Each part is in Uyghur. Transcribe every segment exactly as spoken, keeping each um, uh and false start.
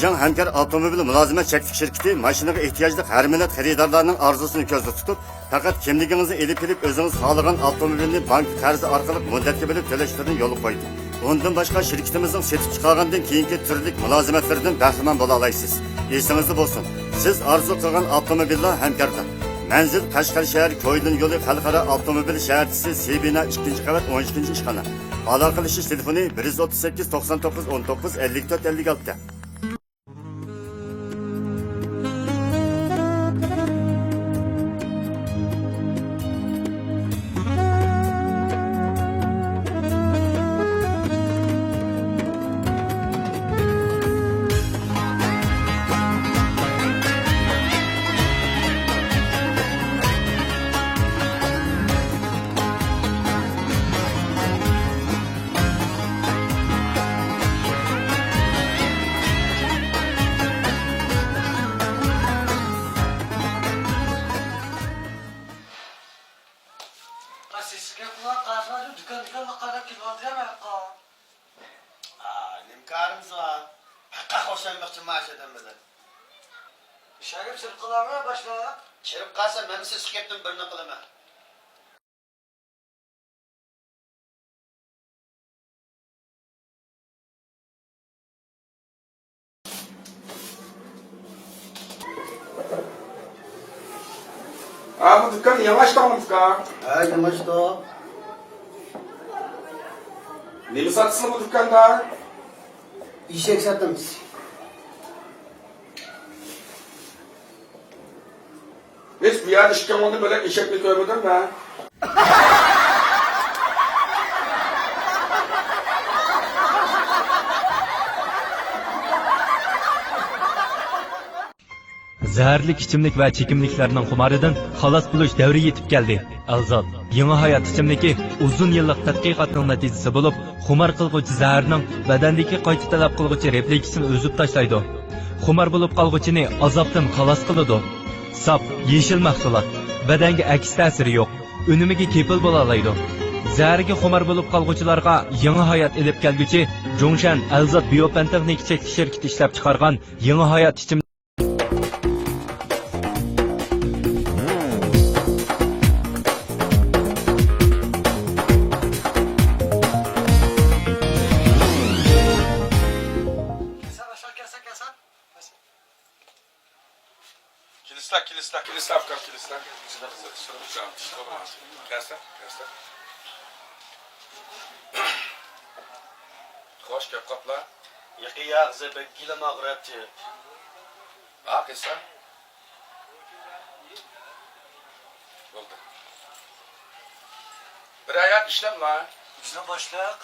جاڭ ھەمكار ئاپتوموبىل مۇلازىمەت چەكلىك شىركىتى ماشىنىغا ئېھتىياجلىق ھەر مىللەت خېرىدارلارنىڭ ئارزۇسىنى كۆزدە تۇتۇپ، پەقەت كىملىكىڭىزنى ئېلىپ كېلىپ، ئۆزىڭىز خالىغان ئاپتوموبىلنى بانكا قەرزى ئارقىلىق مۇددەتكە بۆلۈپ تۆلەشلىرىنى يولغا قويدى. ئۇندىن باشقا، شىركىتىمىزنىڭ سېتىپ چىقارغاندىن كېيىنكى تۈرلۈك مۇلازىمەتلىرىدىن بەھرىمەن بولالايسىز. ئېسىڭىزدە بولسۇن، سىز ئارزۇ قىلغان ئاپتوموبىللار ھەمكاردا. مەنزىل: قەشقەر شەھەر، كويلۇن يولى، خەلقئارا ئاپتوموبىل شەھەرچىسى، سى بىنا، ئىككىنچى قەۋەت، ئون ئىككىنچى ئىشخانا. ئالاقىلىشىش تېلېفونى: بىر يۈز ئوتتۇز سەككىز، توقسان توققۇز، ئون توققۇز، ئەللىك تۆت، ئەللىك ئالتە. سېسىق گەپ قىلغان قاسىم ھاجى دۇكان دۇكانلىق قاراپ كېلىۋاتىدۇ يا ماياققا. ئا، نېمە كارىمىز بار؟ پەقەت خوشلاشماقچىمەن شۇ ئادەم بىلەن. ئىشەنگە چىرىپ قالامەن باشلىق. چىرىپ قالسا مەنمۇ سېسىق گەپتىن بىرنى قىلىمەن. ھە، بۇ دۇكان يېڭى ئاچتىڭمۇ ئۇكا؟ ھە، يېڭى ئاچتۇق. نېمە ساتىسىز بۇ دۇكاندا؟ ئېشەك ساتىمىز. ھېچ بۇ يەردە ئىككى مىڭدىن بۆلەك ئېشەكنى كۆرمىدىم مەن. زەھەرلىك ئىچىملىك ۋە چېكىملىكلەرنىڭ خۇمارىدىن خالاس بولۇش دەۋرى يېتىپ كەلدى. ئەلزات يېڭى ھايات ئىچىملىكى ئۇزۇن يىللىق تەتقىقاتنىڭ نەتىجىسى بولۇپ، خۇمار قىلغۇچى زەھەرنىڭ بەدەندىكى قايتا تەلەپ قىلغۇچى رېفلېكسىنى ئۈزۈپ تاشلايدۇ. خۇمار بولۇپ قالغۇچىنى ئازابتىن خالاس قىلىدۇ. ساپ، يېشىل مەھسۇلات، بەدەنگە ئەكس تەسىرى يوق، ئۈنۈمىگە كېپىل بولالايدۇ. زەھەرگە خۇمار بولۇپ قالغۇچىلارغا يېڭى ھايات ئېلىپ كەلگۈچى جۇڭشەن ئەلزات بىيوپەن تېخنىكا چەكلىك شىركىتى ئىشلەپچىقارغان يېڭى ھايات ئىچىم كېلىسىلە، كېلىسىلە، كېلىسىلە، ئۇكام، كېلىسىلە. كەلسە، كەلسە. خوش، كەپ قاپلا. يېقى ياغزى بەك گىلىم ئاغرىپتۇ. ھا، قىلسا. بولدى. بىر ھايات ئىشلەملا. بىزنىڭ باشلىق.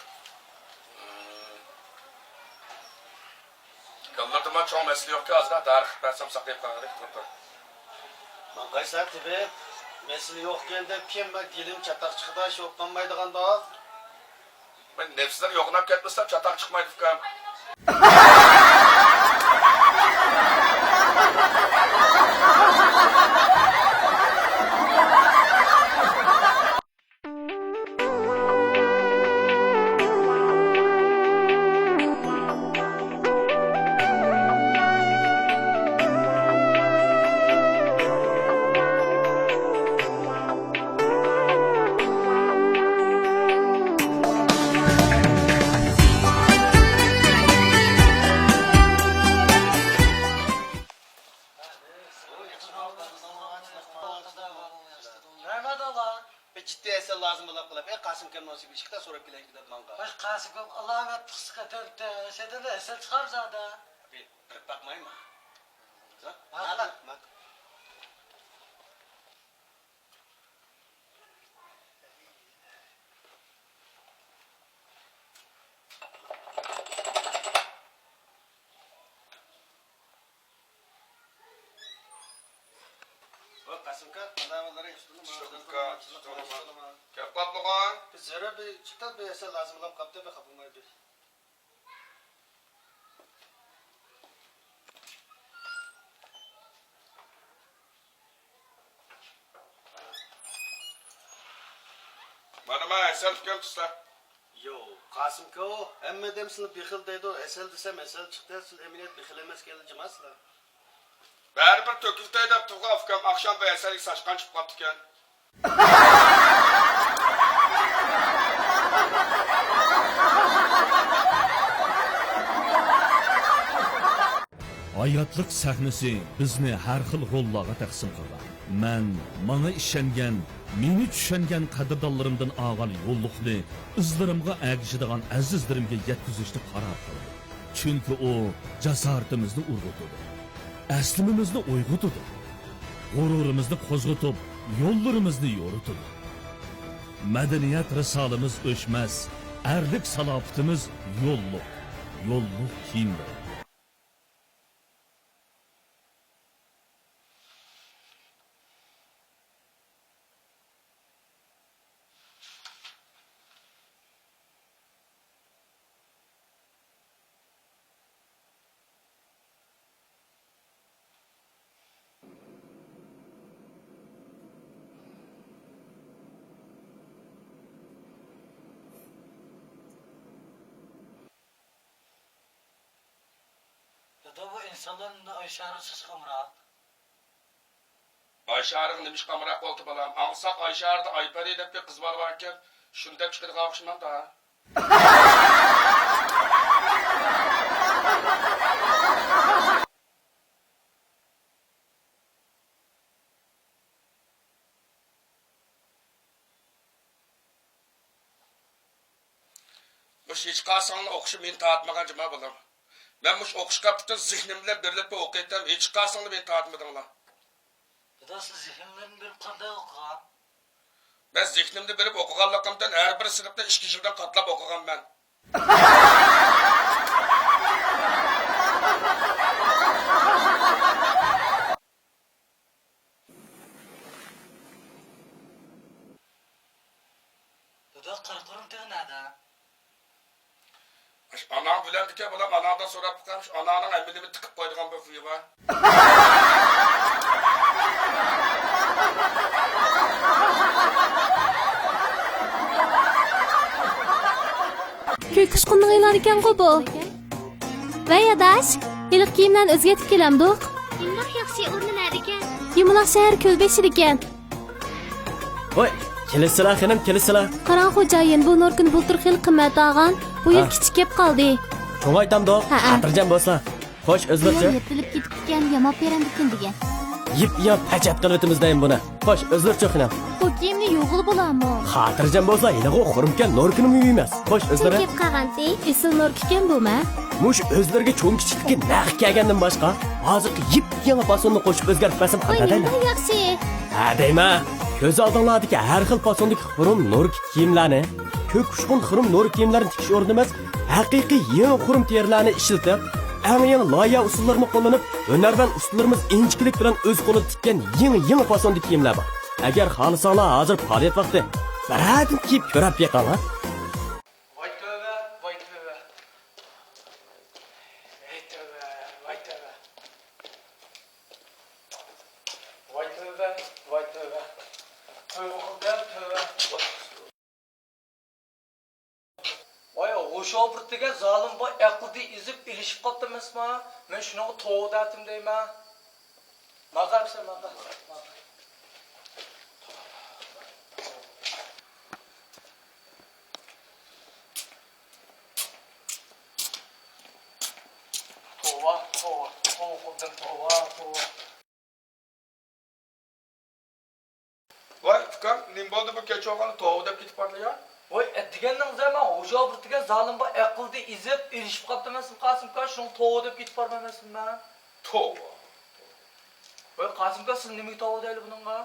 كاللىرىدىمۇ چوڭ مەسىلە يوقكەن، ئازراق دارى قىلىپ بەرسەم ساقىيىپ قالغۇدەك تۇرۇپتۇ. ماڭغايسا تېبىپ، مەسىلە يوقكەن دەپ كېيىن مەن دىلىم چاتاق چىقىدۇ، شۇ بولمايدىغاندۇ. مەن نەپسلىرى يوغىناپ كەتمىسەم چاتاق چىقمايدۇ ئۇكام. رەھمەت ئاللا. بىر جىددىي ھەسەل لازىم بولاپ قېلىپ، ئەي قاسىم ئاكامنىڭ ئىشىكىدە سوراپ كېلەيلى دەپ ماڭغان. ۋاي قاسىم ئاكام ئالامەت پىخسىق ئەتەمتى، شەيتان ھەسەل چىقارمىز ئادا. بىر، بىر باقمايمۇ؟ ھە؟ ماقۇل. ماقۇل. ۋاي قاسىم ئاكا، قانداق ئەھۋاللىرى؟ ياخشى تۇردۇم، ياخشى تۇردۇم. كەپ قاپتىغۇ؟ بىز زۆرۈر بىر چاتاق بىر ھەسەل لازىم بولاپ قاپتۇ، بىر خاپا بولماي بىر. مانا، مانا، ھەسەل ئىكەن، تۇتسا. يو، قاسىمكا، ھەممە ئادەم سىلى بېخىل دەيدۇ، ھەسەل دېسەم ھەسەل چىقتى، سىلى ئەمەلىيەت بېخىل ئەمەسكەنلا جىما سىلى. بەرىبىر تۆكۈلتەي دەپ تۇرغان ئۇكام ئاخشام بىر ھەسەلگە ساچقان چىقىپ قاپتىكەن. ھاياتلىق سەھنىسى بىزنى ھەر خىل روللارغا تەقسىم قىلغان. مەن ماڭا ئىشەنگەن، مېنى چۈشەنگەن قەدىردانلىرىمدىن ئالغان يوللۇقنى ئىزلىرىمغا ئەگىشىدىغان ئەزىزلىرىمگە يەتكۈزۈشنى قارار قىلدىم. چۈنكى ئۇ جاسارىتىمىزنى ئۇرغۇتىدۇ، ئەسلىمىمىزنى ئويغىتىدۇ، غۇرۇرىمىزنى قوزغىتىپ، يوللىرىمىزنى يورۇتىدۇ. مەدەنىيەت رىسالىمىز ئۆچمەس، ئەرلىك سالاپىتىمىز يوللۇق، يوللۇق كىيىملىرى. دادا، بۇ ئىنسانلار ئايشارىغا چىقىشقا ئامراق. ئايشارىغا نېمىشقا ئامراق بولدى، بالام؟ ئاڭلىساق، ئايشارىدا ئايپەرى دەپ بىر قىز بالا باركەن، شۇنى دەپ چىقىدىغان ئوخشىمامدا. مۇشۇ ھېچقايسىڭلارنىڭ ئوقۇشى مېنى تارتمىغان جۇما بالام. مەن مۇشۇ ئوقۇشقا پۈتۈن زېھنىم بىلەن بېرىلىپ ئوقۇيتتىم، ھېچقايسىڭلار مېنى تارتمىدىڭلار. دادا، سىز زېھنىڭلارنى بېرىپ قانداق ئوقۇغان؟ مەن زېھنىمنى بېرىپ ئوقۇغانلىقىمدىن ھەر بىر سىنىپنى ئىككى يىلدىن قاتلاپ ئوقۇغانمەن. دادا، قارا قۇرۇم تېغى نەدە؟ ئاش ئاناڭ بىلەمدىكەن، بالام، ئاناڭدىن سوراپ بېقەم، شۇ ئاناڭنىڭ ھەممىنى تىقىپ قويىدىغان بىر خۇيى بار. كۆك ئۇچقۇننىڭ ئېلانىكەنغۇ بۇ. ۋەي ئاداش، ھېلىقى كىيىملەرنى ئۆزگەرتىپ كېلەمدۇق؟ ئۇنداق ياخشى ئورنى نەدىكەن؟ يۇمىلاق شەھەر كۆل بېشىدىكەن. ۋاي، كېلىسىلا خېنىم، كېلىسىلا. قاراڭ خوجايىن، بۇ نوركىنى بۇلتۇر خېلى قىممەت ئالغان. بۇ يىل ھە. كىچىك كېلىپ قالدى. شۇڭا ئېيتامدۇق، ھەئە. خاتىرجەم بولسا. خوش، ئۆزلىرىچۇ؟ يىرتىلىپ كېتىپتىكەن، ياماپ بېرەمدىكىن دېگەن. يىپ-ياڭ پەچەت قىلىۋېتىمىز دەيمەن بۇنى. خوش، ئۆزلىرىچۇ خېنىم؟ بۇ كىيىمنى يۇغىلى بولامۇ؟ خاتىرجەم بولسا، ھېلىغۇ خۇرۇمكەن نوركىنىمۇ يۇيىمىز. خوش، ئۆزلىرى؟ كېلىپ قالغانتى. ئېسىل نوركىكەن بۇ مە. مۇشۇ ئۆزلىرىگە چوڭ كىچىكلىكى نەق كەلگەندىن باشقا، ھازىرقى يىپ-يېڭى پاسوننى قوشۇپ ئۆزگەرتىپ بەرسەم قانداق دەيمەن؟ ياخشى. ھە دەيمەن. كۆز ئالدىڭلاردىكى ھەر خىل پاسوندىكى خۇرۇم نوركا كىيىملەرنى، كۆك ئۇچقۇن خۇرۇم نوركا كىيىملەرنى تىكىش ئورنىمىز ھەقىقىي يېڭى خۇرۇم تېرىلەرنى ئىشلىتىپ، ئەڭ يېڭى لايىھە ئۇسۇللىرىنى قوللىنىپ، ھۈنەرۋەن ئۇستىلىرىمىز ئىنچىكىلىك بىلەن ئۆز قولىدا تىككەن يېڭى، يېڭى پاسوندا كىيىملەر بار. ئەگەر خالىساڭلار، ھازىر پائالىيەت ۋاقتى. بىرەردىن كىيىپ كۆرۈپ بېقىڭلار. ۋاي تۆۋە، ۋاي تۆۋە. ۋاي تۆۋە، ۋاي تۆۋە. ۋاي تۆۋە، ۋاي تۆۋە. تۆۋە قىلدىم، تۆۋە. ۋاي، ھوشياۋ بىر دېگەن زالىم بار، ئەقىلدىن ئېزىپ ئېلىشىپ قاپتۇ ئەمەسما؟ مەن شۇنىڭغا توۋا دەتتىم دەيمەن. ماڭغىن سەن، ماڭغىن. توۋا، توۋا، توۋا قىلدىم، توۋا، توۋا. ۋاي ئۇكام، نېمە بولدى بۇ كەچ بولغاندا توۋا دەپ كېتىپ بارلا يا؟ ۋاي ئەتىگەننىڭ زەمە ھوشياۋ بىر دېگەن زالىم بار، ئەقىلدىن ئېزىپ ئېلىشىپ قاپتۇ ئەمەسمۇ قاسىم ئاكا، شۇنىڭغا توۋا دەپ كېتىپ بارمەن ئەمەسمۇ مەن. توۋا. ۋاي قاسىم ئاكا، سىز نېمىگە توۋا دەيلى بۇنىڭغا؟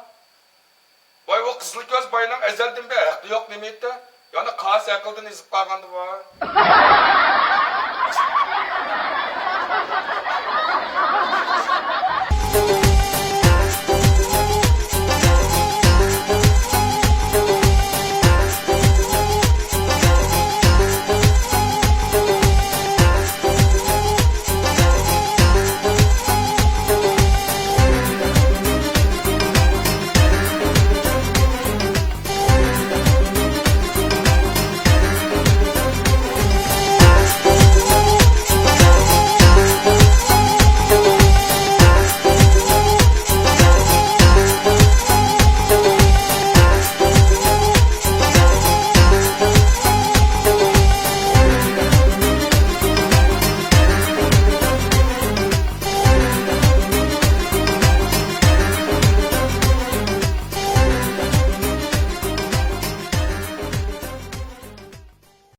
ۋاي، ئۇ قىزىل كۆز باينىڭ ئەزەلدىن بېرى ھەققى يوق نېمە ئىدى؟ يەنە قاسى ئەقىلدىن ئېزىپ قالغاندى ۋاي.